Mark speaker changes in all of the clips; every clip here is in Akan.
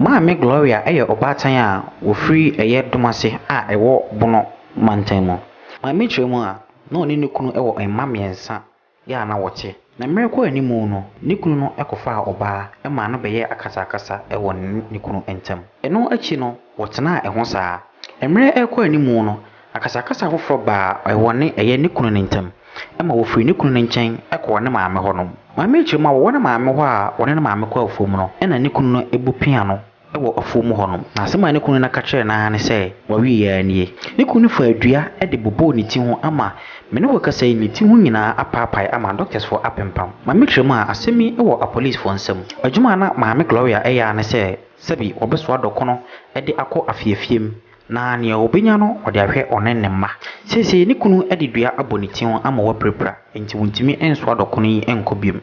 Speaker 1: Maame Gloria yɛ ɔbaatan a ɔfiri ɛyɛ Domase a ɛwɔ Bono mantam mu. Maame kyerɛ mu a, na ɔne ne kunu wɔ mma mmiɛnsa yɛ a na wɔte. Na mmerɛ kɔɔ anim no, ne kunu no kɔfaa ɔbaa maa no bɛyɛɛ akasakasa wɔ ne ne kunu ntam. Ɛno akyi no, wɔtenaa ɛho saa. Mmerɛ rekɔ anim no, akasakasa foforɔ baa wɔne ɛyɛ ne kunu no ntam ma wɔfirii ne kunu no nkyɛn kɔɔ ne maame hɔnom. Maame kyerɛ mu a, wɔwɔ ne maame hɔ a wɔne ne maame kɔ afuom no, ɛna ne kunu no bu pea no wɔ afuom hɔnom. Na asɛm a ne kunu no ka kyerɛɛ no ara ne sɛ, W'awieeɛ ara nie. Ne kunu no faa dua de bobɔɔ ne ti ho ama me ne wo rekasa yi, ne ti ho nyinaa apaapae ama dɔktɛsfoɔ apempam. Maame kyerɛ mu a, asɛm yi wɔ apolisifoɔ nsam. Adwuma a na Maame Gloria yɛ ara ne sɛ, sɛbi wɔbɛsoa dɔkono de akɔ afiefie mu, na nea ɔbɛnya no, ɔde ahwɛ ɔne ne mma. Seesei ne kunu de dua abɔ ne ti ho ama wapirapira, enti wɔntumi nsoa dɔkono yi nkɔ bio.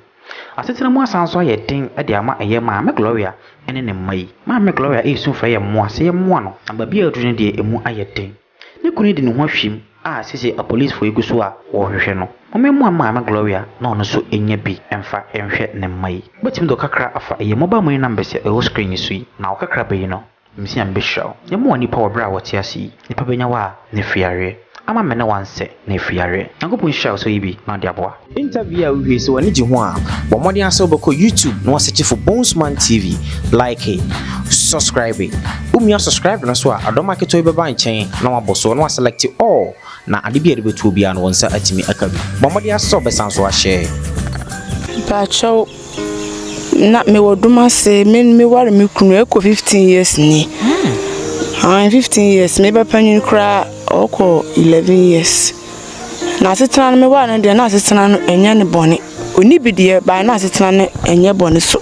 Speaker 1: Asetena mu asan nso ayɛ den de ama ɛyɛ Maame Gloria ne ne mma yi. Maame Gloria resu frɛ yɛn mmoa sɛ yɛmmoa no, na baabi a aduru no deɛ emu ayɛ den. Ne kunu de ne ho ahwim a seesei apolisifo yi gu so a wɔrehwehwɛ no. Mommɛmmoa Maame Gloria na ɔno nso nya bi mfa nhwɛ ne mma yi. Wobɛtumi de wo kakra afa ɛyɛ mobile money numbers a ɛwɔ screen yi so yi, na wo kakraba yi no, Mesi Nyame bɛhyira wo. Yɛmmoa nnipa wɔ berɛ a wɔte ase yi. Nnipa bɛnya wo a, na afiri yareɛ. Ama me ne wo ansɛ, na afiri yareɛ. Nyankopɔn nhyira wo sɛ woyi bi na wode aboa. Interview a wohwɛ yi sɛ w'ani gye ho a, bɔ mmɔden ara sɛ wobɛkɔ YouTube na woasɛkye for Bonesman TV, like, subscribe. Womia subscribe no so a, adɔma ketewa bi bɛba nkyɛn na wabɔ so na waselect all na ade bi a yɛde bɛto obiara no wo nsa atumi aka bi. Bɔ mmɔden ara sɛ wobɛsan so ahyɛ.
Speaker 2: Mpakyɛw na mewɔ Dumase me me ware me kunu ɛkɔ 15 years ni. Hmm. 15 years me ba panyin koraa ɔkɔ 11 years. Na asetena no me ware no deɛ na asetena no ɛnyɛ ne bɔne. Ɔni bi deɛ baa na asetena no ɛnyɛ bɔne so.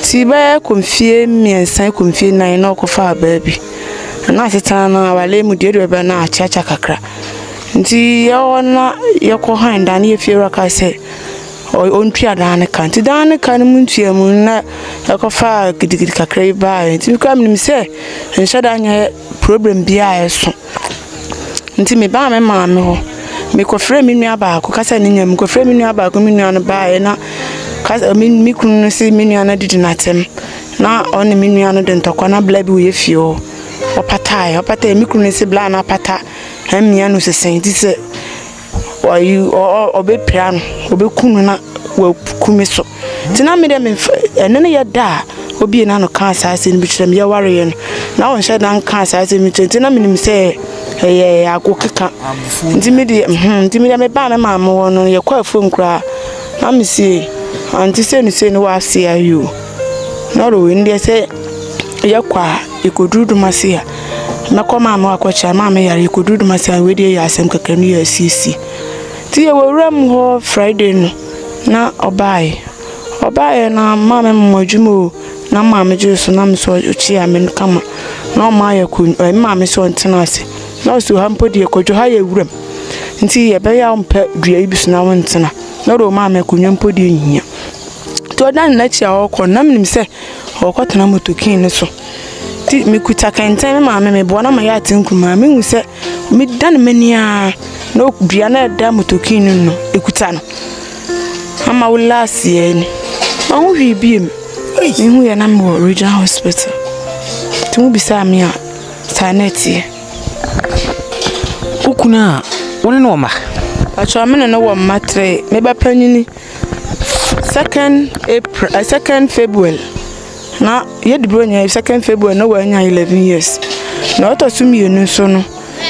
Speaker 2: Ti bɛyɛ kɔ mfie mmiɛnsa kɔ mfie nan na ɔkɔfa abaa bi. Na asetena no awale mu deɛ deɛ bɛbɛ na akyeakyea kakra. Nti yɛwɔ na yɛkɔ han dan ne yɛ fie wura kaa sɛ ɔntua dan no ka. Nti dan no ka no mu ntua mu no na yɛkɔfaa gidigidi kakra bi baeɛ. Nti me koraa menim sɛ nhyɛ da nyɛ problem biara a ɛso. Nti mebaa me maame hɔ. Mekɔfrɛɛ me nua baako kasa ne nya mekɔfrɛɛ me nua baako me nua no baeɛ na kasa me me kunu no se me nua no adidi n'atɛm na ɔne me nua no de ntɔkwa na bla bi wɔ yɛ fie hɔ. Ɔpataeɛ ɔpataeɛ me kunu no se bla no apata mmea no sesɛn nti sɛ Ɔyi ɔ ɔbɛpira no, ɔbɛku no na waku me so. Nti na me deɛ memfa ɛno ne yɛ da a obie n'ano kaa saa asɛm bi kyerɛ me yɛwareɛ no na ɔnhyɛ da nkaa saa asɛm bi kyerɛ nti na menim sɛ ɛyɛ ago keka nti me deɛ hmm nti me deɛ mebaa me maame hɔ no yɛkɔ afuom koraa na me se ante sei ne sei ne w'ase ayɛ o na ɔde wei no deɛ sɛ yɛkɔ a yɛkɔduru Dumase a Mɛkɔ maame hɔ akɔkyea maame yare yɛkɔduru Dumasi a wei deɛ yɛ asɛm kakra no yɛ asiesie nti yɛwɔ wura mu hɔ Friday no na ɔbaeɛ ɔbaeɛ na maame mmoa adwuma o na maame gye so na me so ɔkyea me no kama na ɔma yɛ kɔ ɛ maame sɛ ɔntena ase na ɔsi ha mpo deɛ kɔdwo ha yɛ wuram nti yɛbɛyɛ a wompɛ dua yi bi so na wontena na ɔde ɔmaame akonnwa mpo deɛ nhia nti ɔdan n'akyi a ɔrekɔ na menim sɛ ɔrekɔtena motokin no so Nti mekuta kɛntɛn me maame meboa no ama yɛate nkumaa mehu sɛ medane m'ani ara na dua no a ɛda motokin no no ekuta no ama wo last year ni mahu hwee biem mehu yɛ na mewɔ regional hospital nti mo bisaa me a saa na ɛteɛ.
Speaker 1: Wo kunu a wo ne no wɔ mma?
Speaker 2: Pakyɛ me ne no wɔ mma tere me ba panyini second April eh, second February Na yɛdi Buronya second February na wanya 11 years. Na ɔtɔ so mmienu nso no,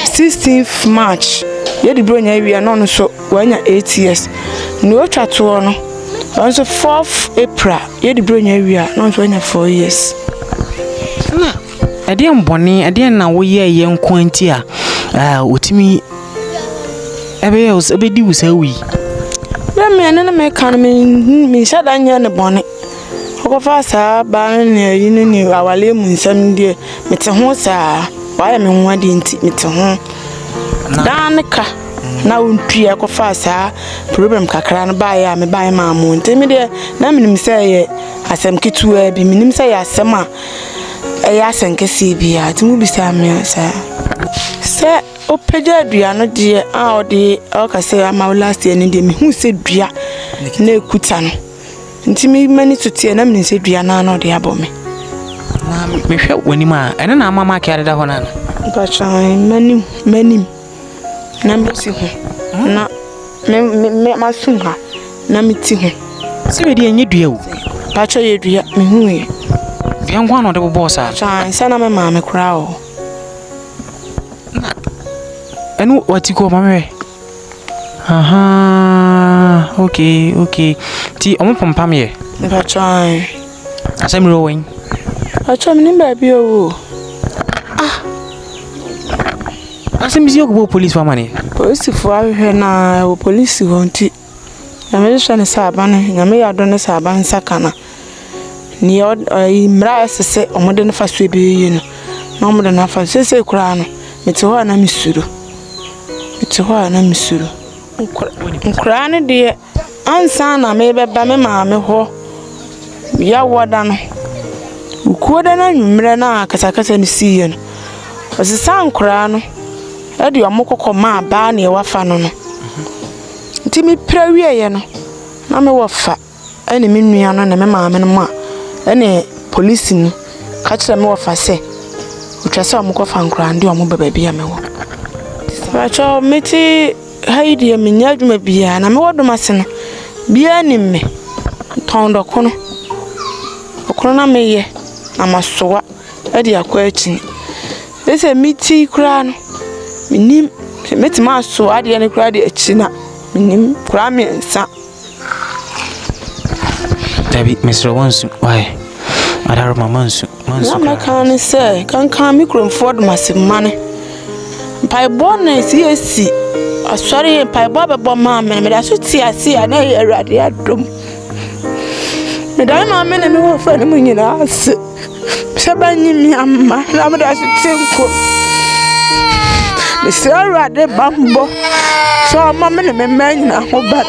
Speaker 2: 16th March yɛdi Buronya wie a na ɔno nso wanya 8 years. Na otwa toɔ no, ɔno nso 4th April yɛdi Buronya wie a na ɔno nso wanya 4 years.
Speaker 1: Na ɛdeɛn bɔne, ɛdeɛn na woyɛeɛ nko nti a wɔtumi ɛbɛyɛ wo ɛbɛdi wo saa wu yi?
Speaker 2: Berɛ me ɛno ne meka no menhyɛ da nyɛ ne bɔne. Ɔkɔfaa saa baa no ne ayi no ne awareɛ mu nsɛm no deɛ mete ho saa. Wayɛ me ho adeɛ nti mete ho. Daa ne ka na ɔntua kɔfaa saa problem kakra no baeɛ a mebaeɛ maa mo nti me deɛ na menim sɛ ɛyɛ asɛm ketewaa bi menim sɛ ɛyɛ asɛm a ɛyɛ asɛm kɛseɛ biara nti mobisaa me a saa. Sɛ ɔpagya dua no deɛ a ɔde ɔka sɛ ama wo last year no deɛ mehu sɛ dua na ɛkuta no. Nti me m'ani so teɛ na menim sɛ dua no ara na ɔde abɔ me.
Speaker 1: Na mehwɛ w'anim a, ɛno na ama mark adeda hɔ no ana?
Speaker 2: Mpakyɛ m'anim m'anim na mesi ho na me me me m'asom ha na me ti ho.
Speaker 1: Sɛ wei deɛ ɛnyɛ dua o.
Speaker 2: Mpakyɛ yɛ dua mehu yɛ.
Speaker 1: Dua nko ara na ɔde bobɔɔ saa.
Speaker 2: Mpakyɛ sɛ na me maame koraa wɔ hɔ.
Speaker 1: Na ɛno wati kɔ ma mehwɛ. Ahaa okay okay nti ɔmo pompam yɛ.
Speaker 2: Mpakyɛ ae.
Speaker 1: Asɛm wɔ wɛn?
Speaker 2: Mpakyɛ menim baabi ɔwɔ o.
Speaker 1: Ah! Asɛm si ɔkɔbɔ polisi fo amaneɛ.
Speaker 2: Polisifoɔ ahwehwɛ no ara ɛwɔ polisi hɔ nti Nyame hwehwɛ no sɛ aba no Nyame yɛ adom no sɛ aba nsa ka no a nea ɔyi mmara a ɛsɛ sɛ wɔde no fa so ɛbɛyɛ yie no na wɔde no afa so. Seesei koraa no mete hɔ a na mesuro. Mete hɔ a na mesuro. Nkoraa no deɛ ansa na merebɛba me maame hɔ Yawoɔ da no, Okuo da no anwummerɛ no a akasakasa no siiɛ no, ɔsesaa nkoraa no de wɔn kɔ kɔmaa baa neɛ wafa no no. Nti mepira wieeɛ no, na me wɔfa ne me nua no ne me maame no a ɛne polisi no ka kyerɛɛ me wɔfa sɛ otwa sɛ wɔkɔfa nkoraa no de wɔn ba baabi a mewɔ. Mpakyɛw mete ha yi deɛ menyɛ adwuma biara na mewɔ dom ase no biara nim me. Metɔn dɔkono. Dɔkono na meyɛ na masoa de akɔ akyini. Sɛ mete yi koraa no mennim sɛ mɛtumi asoa adeɛ no koraa de akyi no a mennim koraa mmiɛnsa.
Speaker 1: Dabi, mesrɛ wo nsu. Why? Adaroma, mansu. Mansu
Speaker 2: Na mɛka ne sɛ, kankan me kuromfoɔ domase mma no. Mpaebɔ na CAC asɔre mpaebɔ abɛbɔ maa me. Meda so te ase a na ɛyɛ Awurade adom. Meda me maame ne me wɔfa no mu nyinaa ase. Sɛ bɛnye me amma na meda so te nkwa mu. Mesrɛ Awurade bammɔ sɛ ɔmmɔ me ne me mma nyinaa ho ban.